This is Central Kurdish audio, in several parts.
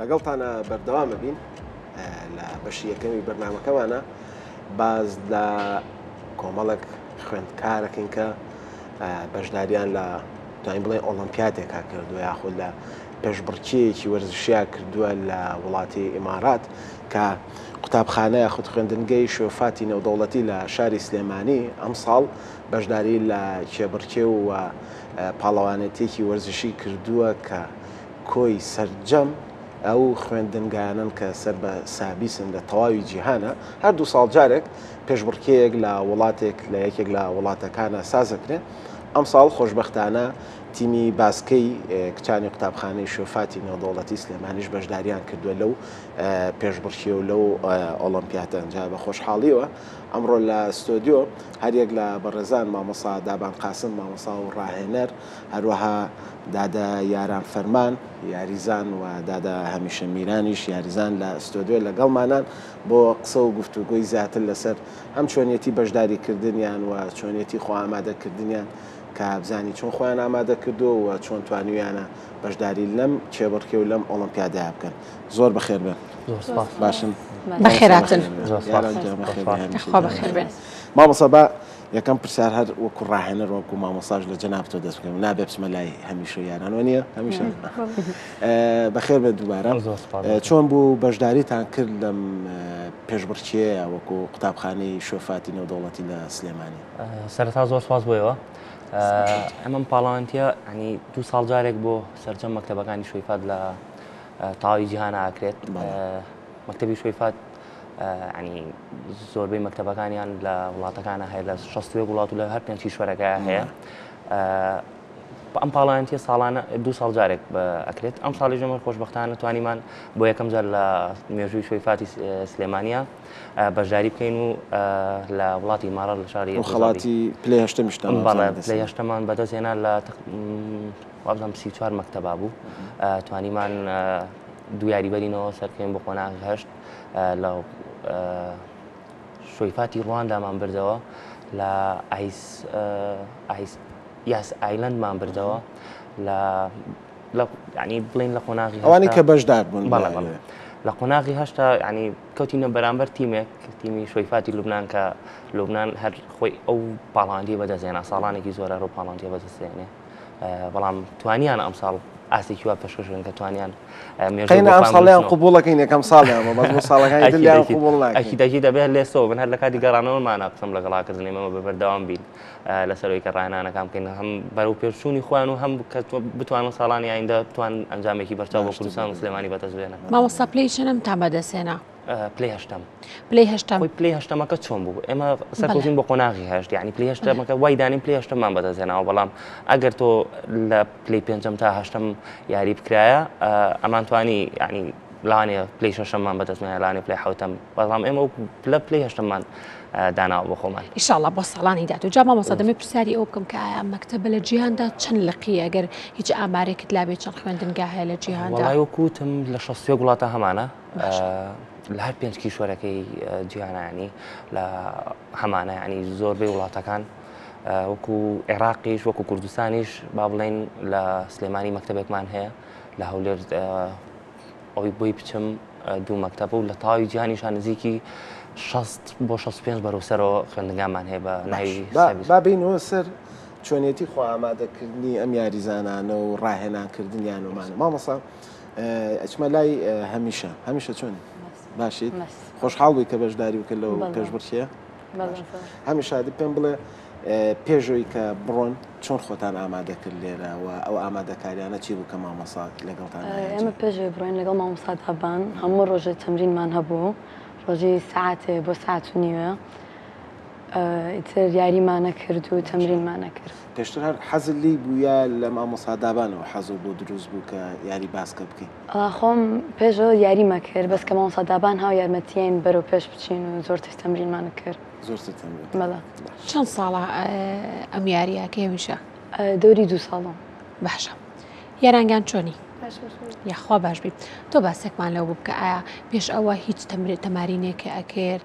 لەگەڵتانە بەردەوامە بین لە بەشی یەکەمی بەرنمەکەمانە باز لە کۆمەڵێک خوێندکارەکەین کە بەشداریان لە توانین بڵێن ئۆڵمپیاتێکا کردووە یاخود لە پێشبڕکێیەکی وەرزشیا کردووە لە وڵاتی ئیمارات کە قوتابخانە یاخود خوێندنگەی شوێفاتی نێودەوڵەتی لە شاری سلێمانی ئەمساڵ بەشداری لە کێبڕکێ و پاڵەوانێتیەکی وەرزشی کردووە کە کۆی سەرجەم ئەو خوێندنگایانەن کە سەر بە سابیسن لە تەواوی جیهانە هەر دوو ساڵ جارێک پێشبڕکێیەک لە وڵاتێک لە یەکێک لە وڵاتەکانە سازەکرێ ئەمساڵ خۆشبەختانە تیمی باسکەی کچانی قوتابخانەی شۆفاتی نێودەوڵەتی سلێمانیش بەشداریان کردووە لەو پێشبڕکێ و لەو ئۆڵۆمپیاتە جا بە خۆشحاڵیەوە ئەمڕۆ لە ستۆدیۆ هەریەک لە بەڕێزان مامۆسا دابان قاسم مامۆسا و ڕاهێنەر هەروەها دادە یاران فەرمان یاریزان و دادە هەمیشە میرانیش یاریزان لە ستۆدیۆ لەگەڵمانان بۆ قسە و گفتوگۆی زیاتر لەسەر هەم چۆنیەتی بەشداریکردنیان و چۆنیەتی خۆ ئامادەکردنیان کە بزانین چۆن خۆیان ئامادە کردووە و چۆن توانیویانە بەشداری لەم کێبڕکێ و لەم ئۆڵۆمپیادەیا بکەن. زۆر بەخێر بێن. باشن؟ بەخێراتن. خوا بەخێر بێن. مامۆستا با یەکەم پرسیار هەر وەکو ڕاهێنەر وەکو مامۆستاش لە جەنابتەوە دەست بکەم نابێ بچمە لای هەمیشە یاران وە نییە هەمیشە بەخێر بێن دووبارە چۆن بوو بەشداریتان کرد لەم پێشبڕکێیە وەکو قوتابخانەی شۆفاتی نێودەوڵەتی لە سلێمانی؟ سەرەتا زۆر سوپاس بۆ ئێوە. ئەمەم پاڵەوانتیە ینی دوو ساڵ جارێک بۆ سەرجەم مەکتەبەکانی شویفات لە تەواوی جیهان ئاکرێت مەکتەبی شویفات ینی زۆربەی مەکتەبەکانیان لە وڵاتەکانە هەیە لە 61 وڵات و لە هەر پێنج کیشوەرەکە هەیە ئەم پاڵانتیە ساڵانە دوو ساڵ جارێک ئەکرێت ئەم ساڵی ژەمە خۆشببختانە توانیمان بۆ یەکەم جار لە مێژووی شویفاتی سلێمانە بەشداری بکەین و لە وڵاتی ئیمارات لە شاری و خەڵاتی پلەی هەشتەمیشتان بەڵێ پلەی هەشتەمان بەدەست هێنا لە وابزانم 34 مەکتەبا بوو توانیمان دوو یاری بەرینەوە سەرکەین بۆ قۆناغی هەشت لە شۆیفاتی ڕواندامان بردەوە لە ئایس ئایس یاس ئایلەندمان بردەوە لە لە ینی بڵین لە قۆناغی ئەوانی کە بەشدار بوون بەڵێ بەڵێ لە قۆناغی هەشتا ینی کەوتینە بەرامبەر تیمێک تیمی شۆیفاتی لوبناان کە لوبناان هەر خۆی ئەو پاڵاندی بەدەستێنا ساڵانێکی زۆرە ڕوو پاڵاندی بەدەستێنێ بەڵام توانیان ئەم ساڵ ئاستێکی وا پێشکەشن کە توانیان قەینا ئەم ساڵیان قوبوڵەکەین یەکەم ساڵیان بەس بۆ ساڵەکانی تر لیان قوبوڵ ناکەین ئەکی دەکی دەبێت لێسەوە بن هەر لە کاتی گەڕانەوەمانە قسەم لەگەڵا کردن ئێمە بە بەردەوام بین لەسەر ئەوەی کە ڕاهێنانەکان بکەین هەم بەرەو پێشچوونی خۆیان و هەم کە بتوانن ساڵانی ئایندە بتوان ئەنجامێکی بەرچاو بۆ کوردستان و سلێمانی بەدەست بێنن. مامۆستا پلەی چەنەمتان بەدەستهێنا؟ پلەی هەشتەم. پلەی هەشتەم. خۆی پلەی هەشتەمەکە چۆن بوو؟ ئێمە سەرکەوتین بۆ قۆناغی هەشت یعنی پلەی هەشتەمەکە وای دانین پلەی هەشتەممان بەدەستهێناوە بەڵام ئەگەر تۆ لە پلەی پێنجەم تا هەشتەم یاری بکرایە ئەمانتوانی یعنی لەوانەیە پلەی شەشەممان بەدەست نایە لەوانەیە پلەی حەوتەم بەڵام ئێمە وەکو پلە پلەی هەشتەممان داناوە بۆ خۆمان. ئیشاڵا بۆ ساڵانی داهاتوو. جا مامۆستا دەمەوێت پرسیاری ئەوە بکەم کە ئایا ئەم مەکتەبە لە جیهاندا چەند لقییە ئەگەر هیچ ئامارێکت لابێت چەند خوێندنگا هەیە لە جیهاندا؟ وەڵای وەکو وتم لە 61 وڵاتە هەمانە لە هەر پێنج کیشوەرەکەی جیهانە ینی لە هەمانە ینی زۆربەی وڵاتەکان وەکو عێراقیش وەکو کوردستانیش با بڵێین لە سلێمانی مەکتەبێکمان هەیە لە هەولێر ئەوەی بۆی بچم دوو مەکتەبە و لە تەواوی جیهانیشا نزیکی 60 بۆ 65 بەرەو سەرەوە خوێندنگامان هەیە بە ناوی با بینەوە سەر چۆنیەتی خۆ ئامادەکردنی ئەم یاریزانانە و ڕاهێنانکردنیان ومانە مامۆسا ئەچمە لای هەمیشە هەمیشە چۆنی باشیت خۆشحاڵ بووی کە بەشداری بکە لەو پێشبڕکێ هەمیشە دی پێم بڵێ پێش ئەوەی کە بڕۆن چۆن خۆتان ئامادە کرد لێرە و ئەو ئامادەکاریانە چی بوو کە مامۆستا لەگەڵتان ئێمە پێش ئەوەی بڕۆین لەگەڵ مامۆستا دابان هەموو ڕۆژێ تەمرینمان هەبوو ڕۆژی سەعاتێ بۆ سەعات و نیوێ ئیتر یاریمانە کرد و تەمرینمانە کرد. پێشتر هەر حەزت لێی بوو یا لە مامۆستا دابانەوە حەزت بۆ دروست بوو کە یاری باسکە بکەی؟ خۆم پێش ئەوە یاریمە کرد بەس کە مامۆستا دابان هاو یارمەتیین بەرەو پێش بچین و زۆرتر تەمرینمان کرد. زۆرتر تەمرین. بەڵێ. چەند ساڵە ئەم یارییە کە هەمیشە؟ دەوری دوو ساڵە. باشە یارانگان چۆنی؟ یاخوا باش بی تۆ باسێکمان لەوە بوو بکە ئایا پێش ئەوە هیچ تەمارینێکە ئەکرد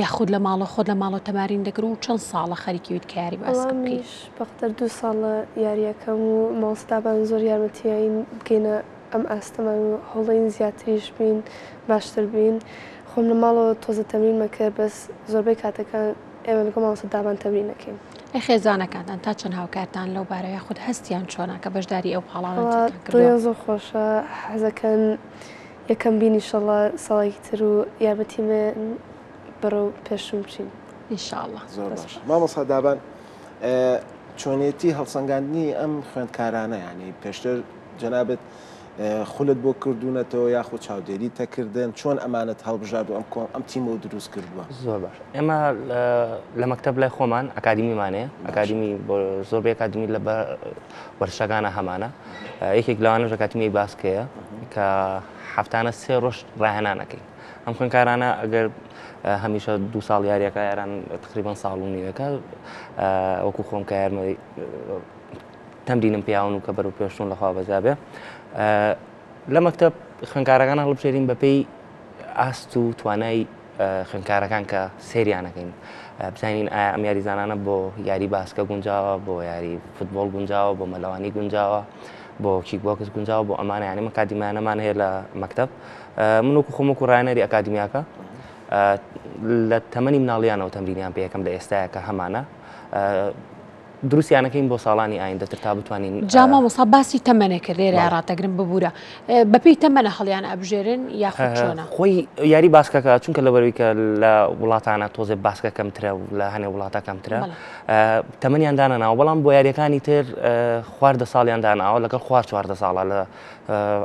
یاخود لە ماڵە خۆت لە ماڵەوە تەمارین دەکرد و چەند ساڵە خەریکی ویت کە یاری باسکە بکەی؟ بەقدەر دوو ساڵە یاریەکەم و مامۆستا دابان زۆر یارمەتیین بگەینە. ئەم ئاستەمان و هەوڵین زیاتریش بین باشتر بین خۆم لە ماڵەوە تۆزە تەمرینمە کرد بەس زۆربەی کاتەکان ئێمە لەگەڵ مامۆستا دابان تەمرین ئەکەین. ئەی خێزانەکانتان تا چەند هاوکارتان لەو بارەوە یاخود هەستیان چۆنە کە بەشداری ئەو وەڵا پاڵاوانەتان کردووە؟ دڵیان زۆر خۆشە حەزەکەن یەکەم بین ئیشەڵا ساڵێکی تر و یارمەتیمێن بەرەو پێشوم بچین. ان شاء اللە. زۆر باشە مامۆستا دابان چۆنێتی هەڵسەنگاندنی ئەم خوێندکارانە یانی پێشتر جەنابت خولت بۆ کردوونەتەوە یاخود چاودێری تەکردن چۆن ئەمانەت هەڵبژارد و ئەم کۆم ئەم تیمە و دروست کردووە؟ زۆر باش ئێمە لە مەکتەب لای خۆمان ئەکادیمیمان هەیە ئەکادیمی بۆ زۆربەی ئەکادیمی لە وەرزشەکانە هەمانە یەکێک لەوانەش ئەکادیمی باسکەیە کە هەفتانە سێ ڕۆژ ڕاهێنانەکەین ئەم خوێندکارانە ئەگەر هەمیشە دو ساڵ یاریەکە یاران تقریبان ساڵ و نیوەکە وەکو خۆم کە یارمە تەمرینم پیاون و کە بەرەو پێشتون لەخوا بەزابێ لە مەکتب خوێندکارەکان هەڵبژێرین بەپێی ئاست و توانای خوێندکارەکان کە سەیریانەکەین بزانین ئایا ئەم یاریزانانە بۆ یاری باسکە گونجاوە بۆ یاری فوتبۆڵ گونجاوە بۆ مەلەوانی گونجاوە بۆ کیک بۆکس گونجاوە بۆ ئەمانە یانی ئەکادیمیانەمان هەیە لە مەکتب من وەکو خۆم وەکو ڕایەنەری ئەکادیمیاکە لە تەمەنی مناڵیانەوە تەمرینیان پێ یەکەم لە ئێستاە کە هەمانە دروستیانەکەین بۆ ساڵانی ئایندەتر تا بتوانین. جا مامۆستا باسی تەمەنێک کرد لێرە ڕاتەگرم ببورە بەپێی تەمەنە هەڵیان ئەبژێرن یاخود چۆنە؟ خۆی یاری باسکەکە چونکە لەبەروی کە لە وڵاتانە تۆزێ باسکە کەمترە و لە هەنێ وڵاتە کەمترە تەمەنیان دانەناوە بەڵام بۆ یاریەکانی تر خوار دە ساڵیان داناوە لەگەڵ خوار 14 ساڵە لە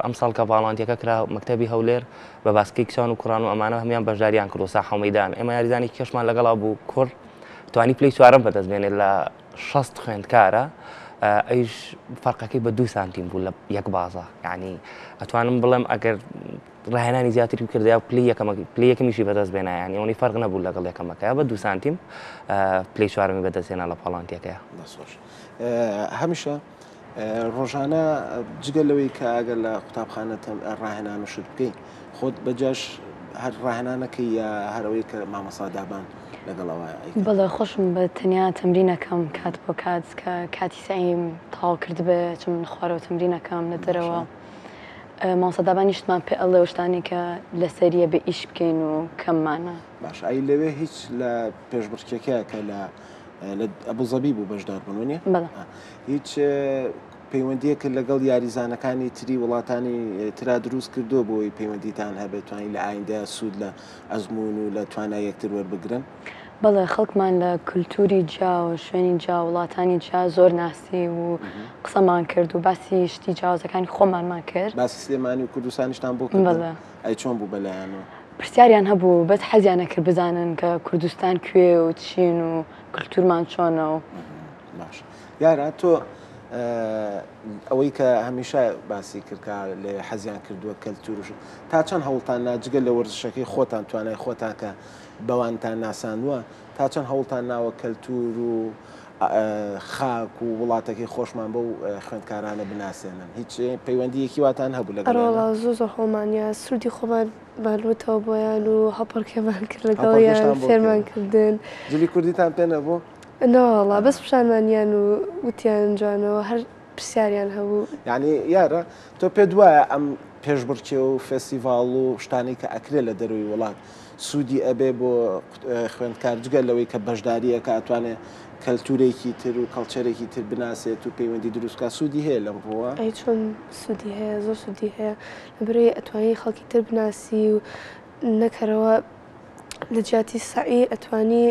ئەم ساڵ کە ڤاڵانتیەکە کرا مەکتەبی هەولێر بە باسکەی کچان و کوڕان و ئەمانە هەمان بەشداریان کردو ساحە و مەیدان ئێمە یاریزانی کەشمان لەگەڵا بوو کوڕ توانی پلەی چوارەم بەدەست بێنێت لە 60 خوێندکارە ئەویش فەرقەکەی بە دوو سانتیم بوو لە یەک بازە یعنی ئەتوانم بڵێم ئەگەر ڕاهێنانی زیاتری بکردیا پلی یەکەمە پلی یەکەمیشی بەدەست بێنا یعنی ئەوەی فەرق نەبوو لەگەڵ یەکەمەکە بە دوو سانتیم پلی چوارەمی بەدەستهێنا لە پاڵانتیەکەیە. دەستخۆش. هەمیشە ڕۆژانە جگە لەوەی کە ئەگەر لە قوتابخانە ڕاهێنان و شت بکەی خۆت بەجاش هەر ڕاهێنانەکەی یا هەرەوەی کە مامۆستا دابان لەگەڵ ئەوە بەڵێ خۆشم بە تەنیا تەمرینەکەم کات بۆ کات کە کاتی سەعیم تەواو کردبێ چم خوارەوە تەمرینەکەم لە دەرەوە مامۆستا دابان نیشتمان پێ ئەڵێ و شتانی کە لەسەریە بێ ئیش بکەین و کەممانە. باشە ئەی لەوێ هیچ لە پێشبڕکێکەیە کە لە لە ئەبوزەبی بوو بەشدار بوون وەنیە؟ بەڵێ. هیچ پەیوەندیەکە لەگەڵ یاریزانەکانی تری وڵاتانی ترا دروست کردو بۆی پەیوەندیتان هەبێت توانین لە ئایندە سوود لە ئەزموون و لە توانای یەکتر وەربگرن؟ بەڵێ خەڵکمان لە کولتوری جیا و شوێنی جیا و وڵاتانی جیا زۆر ناسی و قسەمان کرد و باسی شتی جیاوازەکانی خۆمانمان کرد. باسی سلێمانی و کوردستانیشتان بۆ کردن؟ بەڵێ. ئەی چۆن بوو بەلایانەوە؟ پرسیاریان هەبوو بەس حەزیان ئەکرد بزانن کە کوردستان کوێ و چین و کلتورمان چۆنە و. باش یارا تۆ ئەوەی کە هەمیشە باسی کرد کە لێ حەزیان کردووە کەلتور تا چەند هەوڵتان نا جگە لە وەرزشەکەی خۆتان توانای خۆتان کە بەوانتان ناساندووە تا چەند هەوڵتان ناوە کەلتور و خاک و وڵاتەکەی خۆشمان بەو خوێندکارانە بناسێنن هیچ پەیوەندیەکی واتان هەبوو لەگەڵیان؟ ئەرەوەڵا زۆر زۆر هەوڵمانیا سرودی خۆمان مان وتەوە بۆیان و هەڵپەڕکێمان کرد لەگەڵیان فێرمان کردن. جلی کوردیتان پێ نەبوو؟ نەوەڵا بەس پیشانمانیان و وتیان جوانەوە هەر پرسیاریان هەبوو. یعنی یارە تۆ پێت وایە ئەم پێشبڕکێ و فێستیڤاڵ و شتانەی کە ئەکرێ لە دەرەوەی وڵات سوودی ئەبێ بۆ خوێندکار جگە لەوەی کە بەشداری ئەکا ئەتوانێ کەلتورێکی تر و کەڵچەرێکی تر بناسێت و پەیوەندی دروست بکات سوودی هەیە لەم ڕووە؟ ئەی چۆن سوودی هەیە زۆر سوودی هەیە لەبەرئەوەی ئەتوانی خەڵکی تر بناسی و نەکەرەوە لە جیاتی سەعی ئەتوانی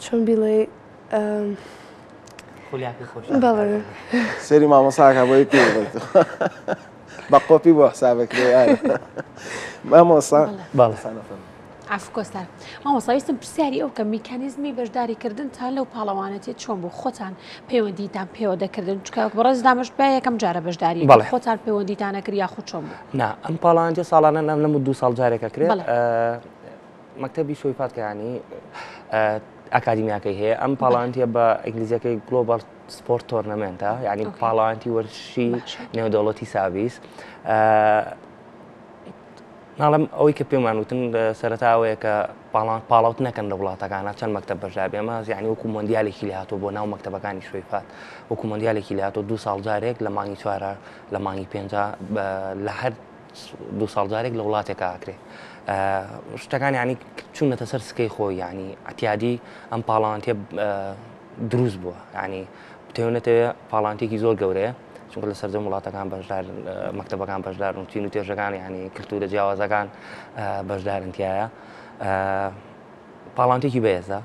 چۆن بیڵێی خولیاکەی خۆش بەڵێ سەیری مامۆساکە بۆی پێ بڵێت بە قۆپی بۆ حسابەکرێ مامۆسا بەڵێ عەفو کۆستار مامۆستا ویستم پرسیاری ئەو بکەم میکانیزمی بەشداریکردنتان لەو پاڵەوانێتیە چۆن بوو خۆتان پەیوەندیتان پێوە دەکردن چونکە وەک بەڕێز دامەشت بە یەکەم جارە بەشداری بەڵێ. خۆتان پەیوەندیتان ئەکرد یاخود چۆن بوو؟ نا ئەم پاڵەوانێتیە ساڵانە لەم لەم دوو ساڵ جارێک ئەکرێت بەڵێ. مەکتەبی شۆیفات کە یانی ئەکادیمیاکەی هەیە ئەم پاڵەوانێتیە بە ئینگلیزیەکەی global sport tournament ە یعنی پاڵەوانێتی وەرزشی نێودەوڵەتی ساڤیس. ناڵم ئەوەی کە پێمان وتن سەرەتا ئەوەیە کە پاڵاوت نەکەن لە وڵاتەکانە چەند مەکتەب بەشدار بێ ئەمە یعنی وەکو مۆندیالێکی لێ هاتووە بۆ ناو مەکتەبەکانی شوێفات وەکو مۆندیالێکی لێ هاتووە دوو ساڵ جارێک لە مانگی چوارە لە مانگی پێنجا لە هەر دوو ساڵ جارێک لە وڵاتێکا ئەکرێ شتەکان یعنی چوونەتە سەر سکەی خۆی یعنی ئەتیادی ئەم پاڵانتێ دروست بووە یعنی بتەوێنێتەوە پاڵانتێکی زۆر گەورەیە چونکە لە سەرجەم وڵاتەکان بەشدار مەکتەبەکان بەشدارن و چین و توێژەکان یعنی کللتورە جیاوازەکان بەشدارن تایە پاڵانتێکی بەهێزە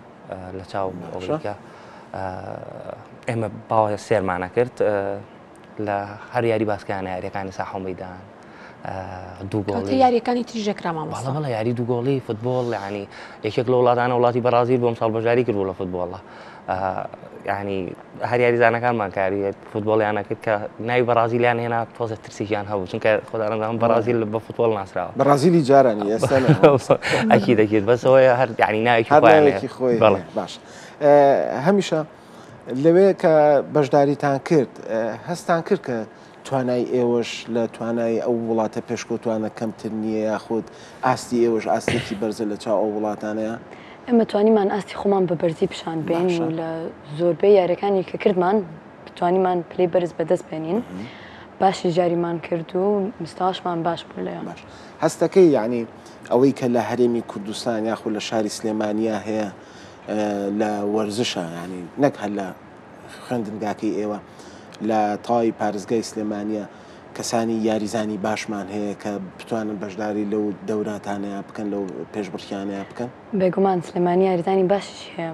لە چاو ئەوەیکە ئێمە باوە سێرمانە کرد لە هەر یاری باسکەیانە یاریەکانی ساحە و مەیدان دوو گۆڵی یاریەکانی تریش دەکرا مامۆستا بەڵێ یاری دوو گۆڵی فوتبۆڵ یعنی یەکێک لە وڵاتانە وڵاتی بەڕازیل بۆم ساڵ بەشداری کردبوو لە فوتبۆڵە یعنی هەر یاریزانەکانمان کاری فوتبۆڵیانە کرد کە ناوی بەڕازیلیان هێنا تۆزە ترسێکیان هەبوو چونکە خۆدانەزانم بەڕازیل بە فوتبۆڵ ناسراوە بەڕازیلی جارانی ئێستا ئەکی دەکرد بەسەوەی هەر یعنی ناوێکی خۆی باش هەمیشە لەوێ کە بەشداریتان کرد هەستان کرد کە توانای ئێوەش لە توانای ئەو وڵاتە پێشکەوتوانە کەمتر نییە یاخود ئاستی ئێوەش ئاستێکی بەرزە لە چاو ئەو وڵاتانەیە؟ ئێمە توانیمان ئاستی خۆمان بە بەرزی پیشان بێین و لە زۆربەی یاریەکانی کە کردمان توانیمان پلەی بەرز بەدەست بێنین باشی یاریمان کرد و مستەواشمان باش بوو لەوێ. باش هەستەکەی یعنی ئەوەی کە لە هەرێمی کوردستان یاخود لە شاری سلێمانیا هەیە لە وەرزشە یانی نەک هەر لە خوێندنگاکەی ئێوە لە تەواوی پارێزگای سلێمانیە کەسانی یاریزانی باشمان هەیە کە بتوانن بەشداری لەو دەوراتانەیە بکەن لەو پێشبڕکیانەیە بکەن؟ بێگومان سلێمانی یاریزانی باشیش هەیە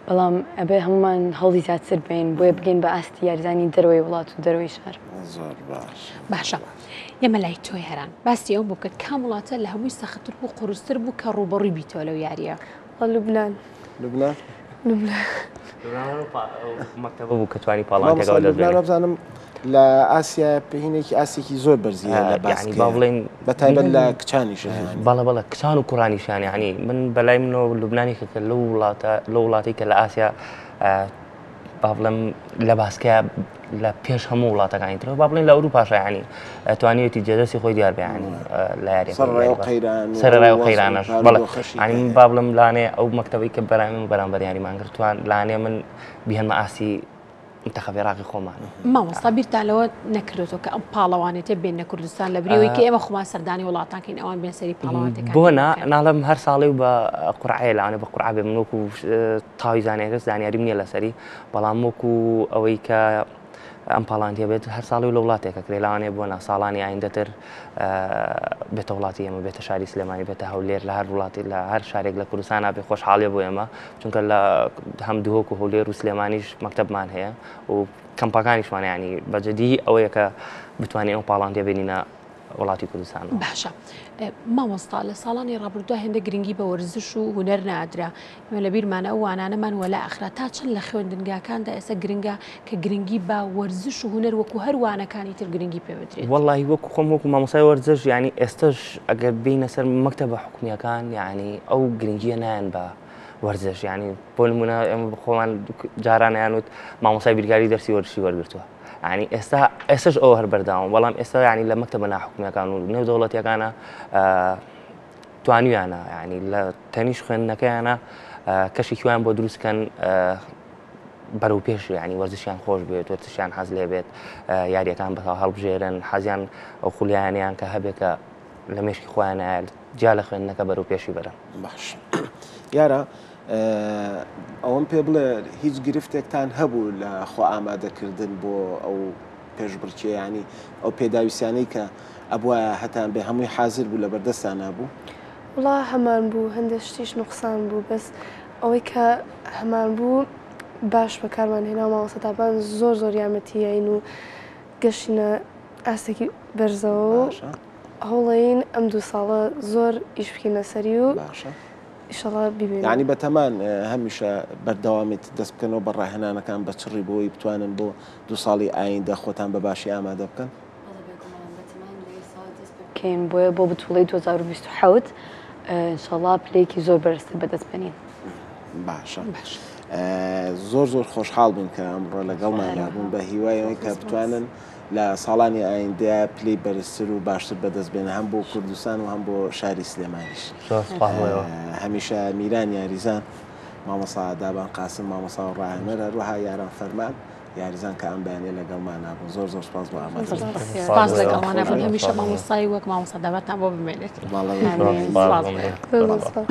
بەڵام ئەبێ هەمومان هەوڵی زیاتر بین بۆیە بگەین بە ئاستی یاریزانی دەرەوەی وڵات و دەرەوەی شار. زۆر باش. باشە ئێمە لای تۆی هەران باسی ئەو بوو کە کام وڵاتە لە هەمووی سەختتر بوو قورستر بوو کە ڕووبەڕووی بیتەوە لەو یارییە؟ لوبنان. لوبنان؟ لوبنان. مەکتەبە بوو کە توانی پاڵانتێکەوە دەست بێنێت. بزانم لە ئاسیا پهینێکی ئاسێکی زۆر بەرزی هەیە لە باسکێ. با بڵێین بە تایبەت لە کچانیش. بەڵێ بەڵێ کچان و کوڕانیشیان یعنی من بەلای منەوە لوبنان یەکێکە لەو وڵاتە لەو وڵاتەی کە لە ئاسیا با بڵێم لە باسکە لە پێش هەموو وڵاتەکانی ترەوە با بڵێن لە ئەوروپاشە ینی توانیوێتی جێدەستی خۆی دیار بێ لە سەرڕای قەیرانەش بەڵێ من با بڵێم لانێ ئەو مەکتەبەی کە بەرامی بەرامبەر یاریمان گرتوان لانێ من بهێنمە ئاسی منتەخەب عێراقی خۆمان. مامۆستا بیرتان لەوە نەکردۆتەوە کە ئەم پاڵەوانێتیە بێننە کوردستان لە بری ئەوەی کە ئێمە خۆمان سەردانی وڵاتان کەین ئەوان بێن سەری پاڵەوانێتەکان بۆ نا ناڵێم هەر ساڵێ و بە قورعەیە لەوانەیە بە قورعە بێ من وەکو تاوی زانیاری زانیاریم نییە لەسەری بەڵام وەکو ئەوەی کە ئەم پاڵانتیە بێت هەر ساڵی و لە وڵاتێکە کرێ لەوانەیە بۆ نا ساڵانی ئایندەتر بێتە وڵاتی ئێمە بێتە شاری سلێمانی بێتە هەولێر لە هەر وڵاتی لە هەر شارێک لە کوردستان بێ خۆشحاڵیە بۆ ئێمە چونکە لە هەم دهۆک و هەولێر و سلێمانیش مەکتەبمان هەیە و کەمپەکانیشمان ینی بەجددی ئەوەیە کە بتوانین ئەو پاڵانتیە بێنینە وڵاتی کوردستان. باشە مامۆستا لە ساڵانی ڕابردووە هێندە گرنگی بە وەرزش و هونەر نادرا ئێمە لە بیرمانە ئەو وانانەمان وەلا ئەخرا تا چەند لە خوێندنگاکاندا ئێستا گرنگە کە گرنگی بە وەرزش و هونەر وەکو هەر وانەکانی تر گرنگی پێ بدرێت؟ وەڵاهی وەکو خۆم وەکو مامۆستای وەرزش یانی ئێستەش ئەگەر بێینە سەر مەکتەبە حکومییەکان یانی ئەو گرنگییە نایەن بە وەرزش یانی بۆ نمونە ئێمە خۆمان جارانیان وت مامۆستای بیرکاری دەرسی وەرزشی وەرگرتووە یانی ئێستا ئێستش ئەو هەر بەرداوام بەڵام ئێستا یانی لە مەکتەبە ناحکومیەکان و نێو دەوڵەتیەکانە توانیویانە یانی لە تەنیش خوێندنەکەیانە کەشێکی وایان بۆ دروستکەن بەرەو پێش ینی وەرزشیان خۆش بێت وەرزشیان حەز لێ بێت یاریەکان بە هەڵبژێرن حەزیان ئەو خولیانیان کە هەبێت کە لە مێشکی خۆیان جیا لە خوێندنەکە بەرەو پێشی بەرن. باش یارە ئەوەم پێ بڵێ هیچ گرفتێکتان هەبوو لە خۆ ئامادەکردن بۆ ئەو پێشبڕکێ ینی ئەو پێداویستیانەی کە ئەبوایە هەتان بێ هەمووی حازر بوو لە بەردەستانا بوو؟ وەڵا هەمان بوو هەندێ شتیش نوقسان بوو بەس ئەوەی کە هەمان بوو باش بەکارمان هێنا و مامۆستا تابان زۆر زۆر یارمەتی یاین و گەشتینە ئاستێکی بەرزەوە و باشە هەوڵەین ئەم دوو ساڵە زۆر ئیش بکەینە سەری و باشە ئیشەڵا بیبینین. یانی بەتەمان هەمیشە بەردەوامیت دەست بکەنەوە بە ڕاهێنانەکان بە چڕی بۆی بتوانن بۆ دوو ساڵی ئایندە خۆتان بە باشی ئامادە بکەن؟ بەڵێ بێگومان بەتەماین لە ئێستاوە دەست پێ بکەین بۆیە بۆ بتوڵەی 2027 ئینشەڵا پلەیەکی زۆر بەرزتر بەدەست بێنین. باشە. زۆر زۆر خۆشحاڵ بووین کە ئەمڕۆ لەگەڵماندا بوون بە هیوای ئەوەی کە بتوانن لە ساڵانی ئایندەیا پلەی بەرزتر و باشتر بەدەست بێنن هەم بۆ کوردستان و هەم بۆ شاری سلێمانیش. زۆر سوپاس بۆ ئێوە. هەمیشە میران یاریزان، مامۆستا دابان قاسم مامۆستا و ڕاهێنەر، هەروەها یاران فەرمان یاریزان کە ئەم بەیانیە لەگەڵمانا بوون. زۆر زۆر سوپاس بۆ ئامادەبوونتان. سوپاس لەگەڵمانا بوون. هەمیشە مامۆستای وەک مامۆستا دابانتان بۆ بمێنێت. بەڵێ. سوپاس بۆ ئێوە. زۆر زۆر سوپاس.